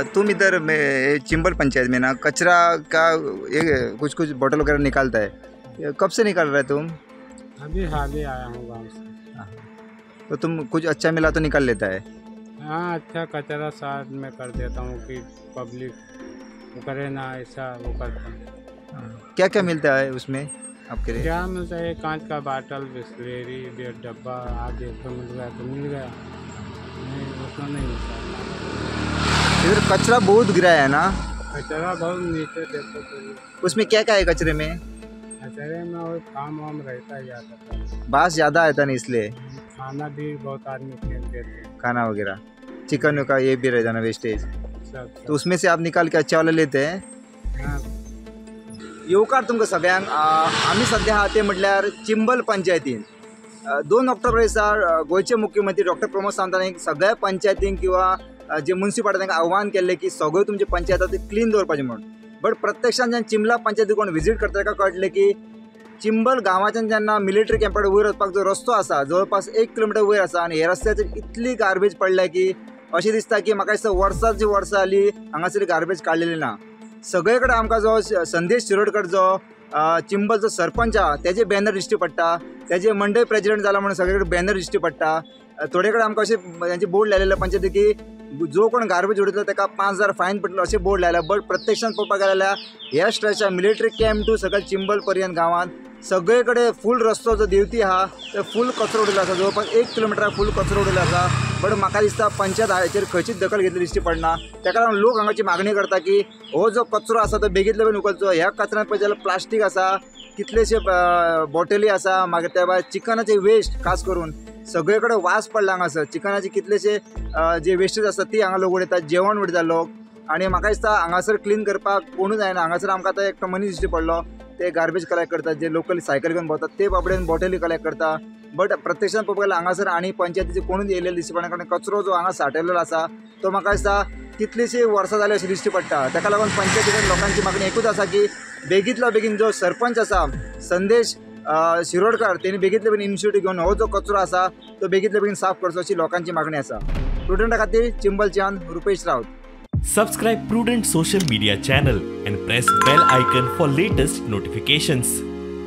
तुम इधर में चिंबल पंचायत में ना कचरा का ये कुछ कुछ बोतल वगैरह निकालता है, कब से निकाल रहे तुम? अभी हाल ही आया हूँ गाँव से। तो तुम कुछ अच्छा मिला तो निकाल लेता है? हाँ, अच्छा कचरा साथ में कर देता हूँ कि पब्लिक वो करे ना, ऐसा वो करता हूँ। क्या क्या मिलता है उसमें आपके लिए? क्या मिलता है, कांच का बाटल, बिस्लेरी, डब्बा आदि तो मिल गया तो मिल गया, नहीं उसमें नहीं मिलता। इधर कचरा बहुत गिरा है ना? कचरा बहुत नीचे देखो तो। उसमें क्या क्या है कचरे में? कचरे में और काम वाम रहता है ज़्यादा, बास ज़्यादा आता नहीं इसलिए। खाना भी बहुत आदमी फेंक देते हैं, खाना वगैरह, चिकन का ये भी रह जाना वेस्टेज सब। तो उसमें से आप निकाल के अच्छा वाला लेते हैं? हाँ। येवकार तुमकां सगळ्यांक। आमी सद्या आहा ते म्हटल्यार चिंबल पंचायतीन 2 ऑक्टोबर दिसा गोंयचे मुख्यमंत्री डॉक्टर प्रमोद सावंत हांणी सगळ्या पंचायतींक किंवा जे मुन्सिपालिटी तांकां आव्हान केल्लें की सगळ्यो तुमचे पंचायत क्लीन दवरपाचें म्हणून। बट प्रत्यक्षान जेन्ना चिंबला पंचायती कोण विजीट करता ताका कळटलें की चिंबल गांवाच्यान जेन्ना मिलिटरी कॅम्पा वयर वचपाक जो रस्तो आसा जवळपास 1 किलोमिटर वयर आसा आनी हे रस्त्याचेर इतली गार्बेज पडल्या की अशें दिसता की म्हाका दिसता वर्साची वर्सां जाली हांगासर गार्बेज काडलेली ना। सगळे कडेन आमकां जो संदेश शिरोडकर जो चिंबलचो सरपंच आहा तेजे बॅनर दिश्टी पडटा, तेजे मंडळ प्रेजिडेंट जाला म्हणून सगळे कडेन बॅनर दिश्टी पडटा। थोडे कडेन आमकां अशें तेंचे बोर्ड लायलेले पंचायती की जो कोण गार्बेज उडयतलो ताका 5000 फायन पडटलो अशें बोर्ड लायला। बट प्रत्यक्षान पळोवपाक गेल्यार ह्या स्ट्रेचा मिलिटरी कॅम्प टू सगळे चिंबल पर्यंत गांवांत सगळे कडेन फूल रस्तो जो देवती आहा ते फूल कचरो उडयलो आसा, जवळपास 1 किलोमिटराक फूल कचरो उडयलो आसा। बट म्हाका दिसता पंचायत हाचेर खंयचीच दखल घेतली दिश्टी पडना। ताका लागून लोक हांगाची मागणी करता की हो जो कचरो आसा तो बेगीतले बेगीन उखलचो। ह्या कचऱ्यांत पळयत जाल्यार प्लास्टीक आसा, कितलेशे बॉटली आसा, मागीर त्या भायर चिकनाचे वेस्ट, खास करून सगळे कडेन वास पडला हांगासर। चिकनाचे कितलेशे जे वेस्टेज आसा ती हांगा लोक उडयतात, जेवण उडयता लोक। आनी म्हाका दिसता हांगासर क्लीन करपाक कोणूच जायना। हांगासर आमकां आतां एकटो मनीस दिश्टी पडलो, ते गार्बेज कलेक्ट करतात, जे लोकल सायकल घेवन भोंवतात ते बाबडेन बॉटली कलेक्ट करता। बट प्रत्यक्षान पळोवपाक गेल्यार हांगासर आनी पंचायतीचे कोणूच येयलेले दिश्टी पडना, कारण कचरो जो हांगा साठयलेलो आसा तो म्हाका दिसता कितलीशीं वर्सां जाली अशी दिश्टी पडटा। ताका लागून पंचायती कडेन लोकांची मागणी एकूच आसा की बेगींतल्या बेगीन जो सरपंच आसा संदेश शिरोडकर तेणी बेगींतल्या बेगीन इनिशिएटीव घेवन हो जो कचरो आसा तो बेगींतल्या बेगीन साफ करचो अशी लोकांची मागणी आसा। प्रुडंटा खातीर चिंबलच्यान Rupesh Raut. Subscribe Prudent social media channel and press bell icon for latest notifications.